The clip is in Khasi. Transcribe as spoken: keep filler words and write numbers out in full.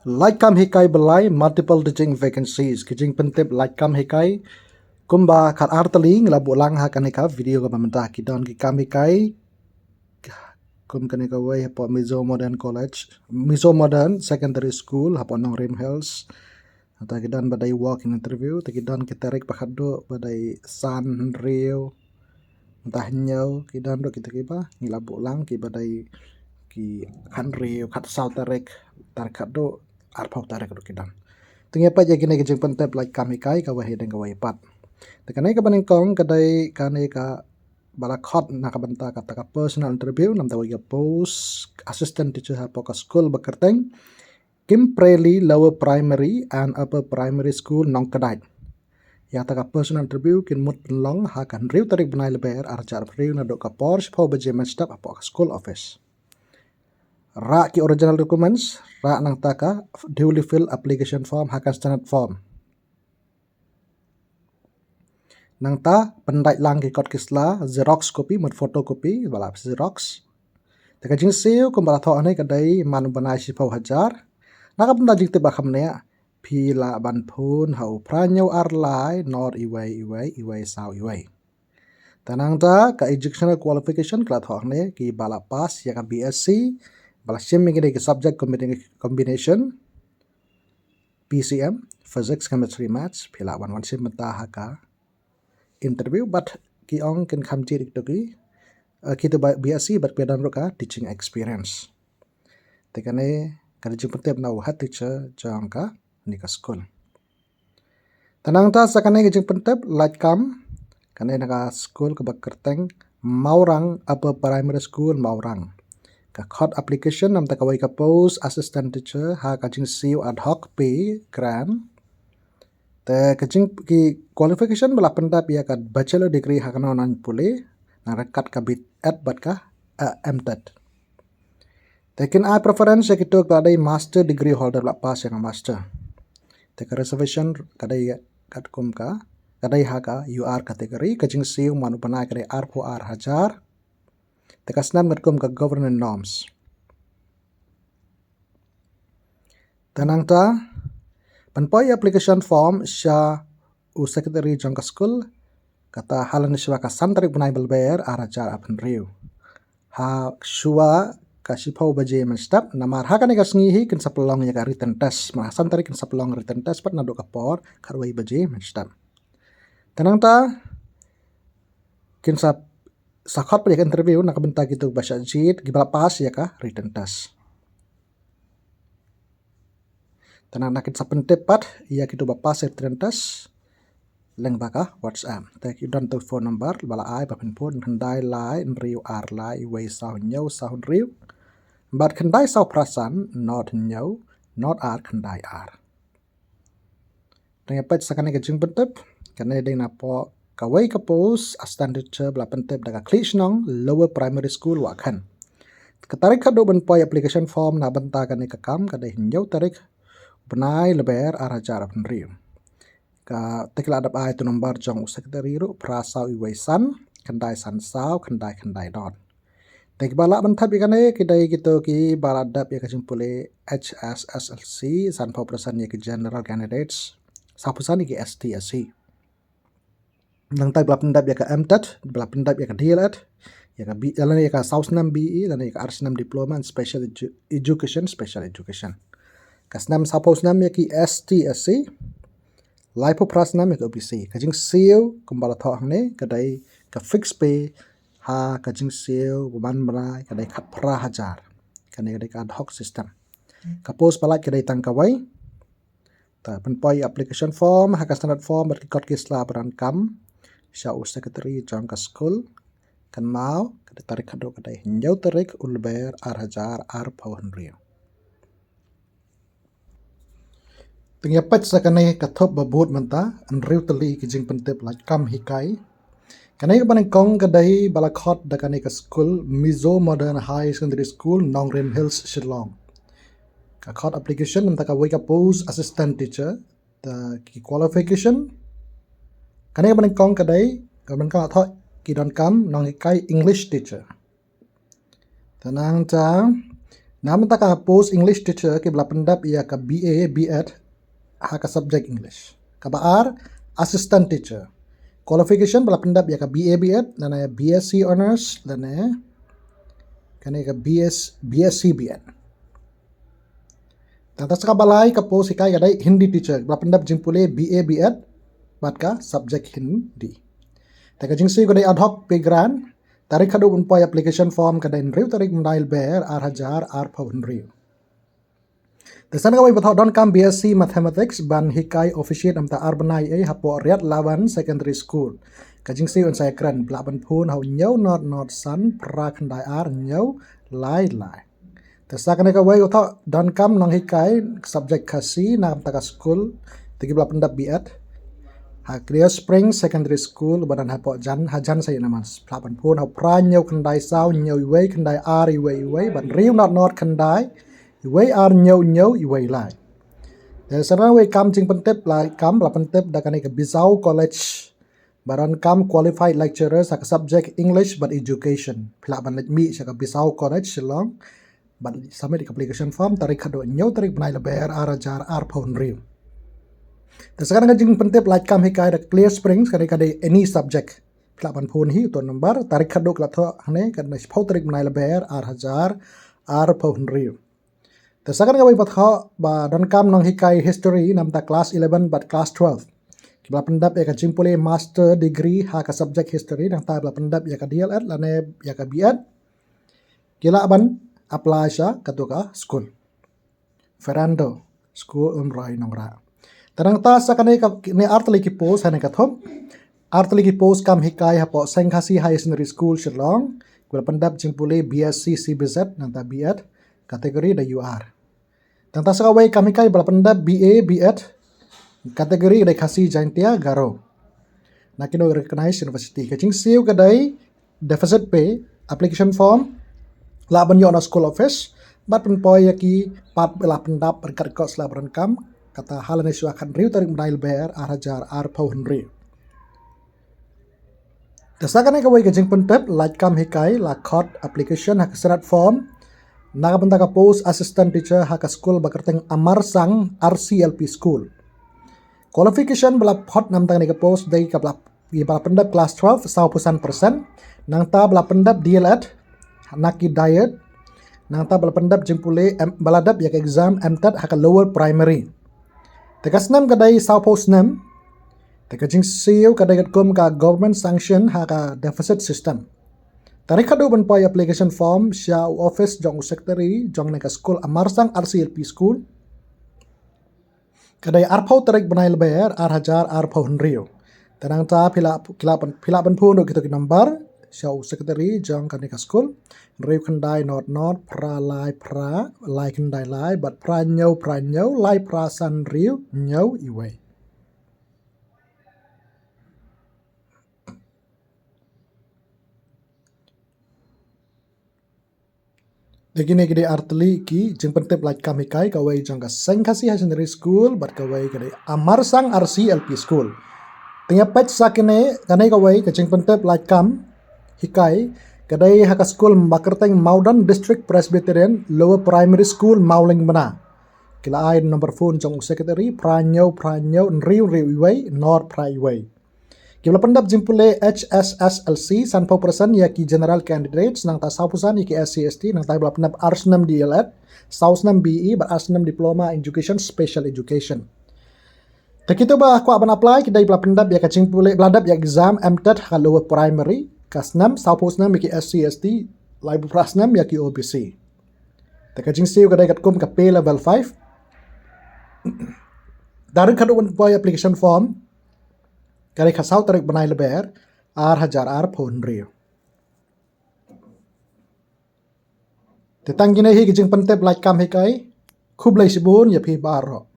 Lait kam hikai ba lai, multiple teaching vacancies. Ki jingpyntip lait kam hikai kumba khatar tylli ngi la buh lang ha kane ka video kaba mynta. Ki don ki kam hikai kum kane kawei hapoh Mizo Modern College, Mizo Modern Secondary School hapoh Nongrim Hills. Te ki don ba dei walk-in interview, te ki don ki tarik ba khatduh ba dei san, hynriew, mynta hynñiew. Ki don ruh kita kiba ngi la buh lang kiba dei ki hynriew, khatsaw tarik, tarik khatduh, arphew tarik ruh ki don. Te ngi peit ïa kine ki jingpyntip lait kam hikai kawei hadien kawei pat. Te kane kaba nyngkong ka dei kane kaba la khot na ka bynta kata ka personal interview namar kawei ka post assistant teacher hapoh ka skul ba kyrteng Kim Preli Lower Primary and Upper Primary School, Nongkdait. Ïa kata ka personal interview kin mut pynlong ha ka hynriew tarik bnai Lber arhajar arphew hynriew naduh ka por shiphew baje mynstep hapoh ka school office. Rah ki original documents, rah nangta ka duly filled application form ha ka standard form. Nangta pyndait lang ki kot ki sla, xerox copy, mut photocopy, ba la xerox. Te ka jingsiew kumba la thoh hangne ka dei man u bnai shiphew hajar. Na ka bynta jingtip ba kham neh, phi lah ban phone ha u phra hynñiew ar lai, nod iwei iwei, iwei saw iwei. Te nangta ka educational qualification ka la thoh hangne, kiba la pass ïa ka B S C, ba la shim ïa kine ki subject combina-, combination, P C M, Physics, Chemistry, Maths, phi lah wan wan shim bynta ha ka interview, bad ki ong kin kham jied ïa kito ki, eh, kito ba B S C bad phi don ruh ka teaching experience. Te kane ka dei jingpyntip na u head teacher jong kane ka skul. Te nangta sa kane ka jingpyntip lait kam, kane na ka skul kaba kyrteng Mawrang Upper Primary School, Mawrang. Ka khot application namar kawei ka post assistant teacher ha ka jingsiew ad hoc pay grant. Te ka jing ki qualification ba la pyndap ïa ka bachelor degree ha ka nonai pule, nangta ka B Ed bad ka, eh, M Ted. Te kin ai preference ïa kito kiba dei master degree holder, ba la pass ïa ka master. Te ka reservation ka dei katkum ka, ka dei ha ka U R category, ka jingsiew man u bnai ka dei arphew ar hajar. Te ka snem katkum ka government norms. Te nangta pynpoi application form sha u secretary jong ka skul, kata ha lane shuwa ka san tarik bnai Lber arhajar arphew hynriew. Ha shuwa ka shiphew baje mynstep, namar ha kane ka sngi hi kin sa pynlong ïa ka written test, namar ha san tarik kin sa pynlong written test pat naduh ka por khatwei baje mynstep. Te nangta kin sa, sa khot pat ïa ka interview na ka bynta kito ba shah jied, kiba la pass ïa ka written test. Te nangta kin sa pyntip pat ïa kito ba pass ïa ka written test lyngba ka WhatsApp. Te ki don tu phone number ba la ai ba phin phone, khyndai lai hynriew ar lai wei saw hynñiew saw hynriew, bad khyndai saw phra san nod hynñiew nod ar khyndai ar. Te ngi peit sa kane ka jingpyntip, kane dei napoh kawei ka post assistant teacher ba la pyntip da ka Khlieh Shnong Lower Primary School, Wahkhen. Ka tarik kaba pynpoi application form na bynta kane ka kam ka dei hynñiew tarik bnai Lber arhajar arphew hynriew. Ka, te ki la dep ai tu number jong u secretary ruh, phra saw iwei san, khyndai san saw, khyndai khyndai dot. Te kiba lah ban thep ïa kane ki dei kito kiba la dep ïa ka jingpule H S S L C, sanphew percent ïa ki general candidates, saw percent ïa ki S T S C. Nangta ba la pyndep ïa ka M Ted, ba la pyndep ïa ka D L Ed, ïa ka B, ïa lane ïa ka saw snem B E, lane ïa ka ar snem diploma in special edu-, education, special education. Ka snem sawphew snem ïa ki S T S C, laiphew phra snem ïa ka O B C. Ka jingsiew kumba la thoh hangne ka dei ka fixed pay ha ka jingsiew ba man bnai ka dei khatphra hajar. Kane ka dei ka ad hoc system. Ka post ba lait ka dei tang kawei. Te pynpoi application form ha ka standard form bad ki kot ki sla ba donkam sha u secretary jong ka skul. Kynmaw, ka dei tarik kaba dei hynñiew tarik u Lber arhajar arphew hynriew. Te ngi peit sa kane ka thup ba bud mynta, hynriew tylli ki jingpyntip lait kam hikai. Kane kaba nyngkong ka dei ba la khot da kane ka skul Mizo Modern High Secondary School, Nongrim Hills, Shillong. Ka khot application namar kawei ka post assistant teacher, te ki qualification. Kane kaba nyngkong ka dei, kaba nyngkong ka thoh ki donkam nonghikai English teacher. Te nangta Na mynta ka post English teacher kiba la pyndep ïa ka B A B Ed ha ka subject English. Kaba ar, assistant teacher. Qualification ba la pyndep ïa ka B A B Ed, lane B S C honors, lane kane ka B S, B S C B Ed. Tang ta sa kaba lai ka post hikai ka dei Hindi teacher, ba la pyndep jingpule B A B Ed bad ka subject Hindi. Te ka jingsiew ka dei ad hoc pay grant, tarik haduh ban poi application form ka dei hynriew tarik bnai Lber ar hajar arphew hynriew. Te sa kawei ba thoh donkam B S C Mathematics ban hikai officiate namta ar bnai ei hapoh Riat Lawan Secondary School. Ka jingsiew yn sa ïakren, ba lah ban phone ha u hynñiew not not san phra khyndai ar hynñiew lai lai. Te sa kane kawei u thoh donkam nonghikai subject Khasi namta ka skul, te kiba la pyndep B Ed ha Clear Spring Secondary School ba don hapoh Jan, ha Jan Saitnam. Ba lah ban phone ha u phra hynñiew khyndai saw hynñiew wei khyndai ar wei wei bad hynriew not not khyndai wei ar hynñiew hynñiew wei lai. Te sa kawei kam jingpyntip, la kam ba la pyntip da kane ka Bissau College ba donkam qualified lecturers ha ka subject English bad Education. Phi lah ban leit mih sha ka Bissau College Shillong bad submit ïa ka application form tarik haduh hynñiew tarik bnai Lber ar hajar arphew hynriew. Te sa kane ka jingpyntip, la kam hikai da Clear Springs, kane ka dei any subject. Phi lah ban phone hi uto u number, tarik haduh ka la thoh hangne, ka dei shiphew tarik bnai Lber ar hajar arphew hynriew. Te sa kane kawei ba thoh ba donkam nonghikai history namta class eleven bad class twelve, kiba la pyndep ïa ka jingpule master degree ha ka subject history, nangta ba la pyndep ïa ka D L Ed lane ïa ka B Ed, ki lah ban apply sha kato ka skul. Fernando, skul Umroi Nongrah. Te nangta sa kane ka, ne artylli ki post hangne ka thum. Artylli ki post kam hikai hapoh Seng Khasi Higher Secondary School Shillong, kiba la pyndep jingpule B S C C B Z nangta B Ed, category da U R. Tang ta sa kawei kam hikai ba la pyndep B A B Ed, category ka dei Khasi Jaintia Garo, na kino recognized university. Ka jingsiew ka dei deficit pay, application form lah ban ïoh na school office bad pynpoi ïa ki pat ba la pyndep ryngkat ka sla ba donkam, kata ha lane shuwa khathynriew tarik bnai Lber ar hajar arphew hynriew. Te sa kane kawei ka jingpyntip, la kam hikai, la khot application ha ka Senate form na ka bynta ka post assistant teacher ha ka skul ba kyrteng Amarsang R C L P School. Qualification ba la phot namta kane ka post dei kaba la, ba la pyndep class twelve, sawphew san percent, nangta ba la pyndep D L Ed na ki DIET, nangta ba la pyndep jingpule M-, ba la dep ïa ka exam M TET ha ka lower primary. Te ka snem ka dei sawphew snem. Te ka jingsiew ka dei katkum ka government sanction ha ka deficit system. Tarik haduh ban poi application form sha u office jong u secretary jong kane ka skul Amarsang R C L P School, ka dei arphew tarik bnai Lber ar hajar arphew hynriew. Te nangta phi lah, phi lah ban, phi lah ban phone ruh kito ki number sha u secretary jong kane ka skul, hynriew khyndai not not phra lai phra lai khyndai lai bad phra hynñiew phra hynñiew lai phra san hynriew hynñiew wei. Te kine ki dei artylli ki jingpyntip la kam hikai, kawei jong ka Seng Khasi Higher Secondary School bad kawei ka dei Amarsang R C L P School. Te ngi peit sa kine, kane kawei ka jingpyntip la kam hikai ka dei ha ka skul ba kyrteng Mawdan District Presbyterian Lower Primary School, Mawlyngbna. Ki la ai number phone jong u secretary, phra hynñiew phra hynñiew hynriew hynriew wei, not phra wei. Kiba la pyndep jingpule H S S L C, sanphew percent ïa ki general candidates, nangta sawphew san ïa ki S C S T, nangta kiba la pyndep ar snem D L Ed, saw snem B E, bad ar snem Diploma Education, Special Education. Te kito ba kwah ban apply ki dei ba la pyndep ïa ka jingpule, ba la dep ïa exam M TET ha ka lower primary, ka snem, sawphew snem ïa ki S C S T, laiphew phra snem ïa ki O B C. Te ka jingsiew ka dei katkum ka pay level five. Tarik haduh ban poi application form ka dei khatsaw tarik bnai Lber ar hajar arphew hynriew. Te tang kine hi ki jingpyntip la kam hikai. Khublei shibun ïa phi baroh.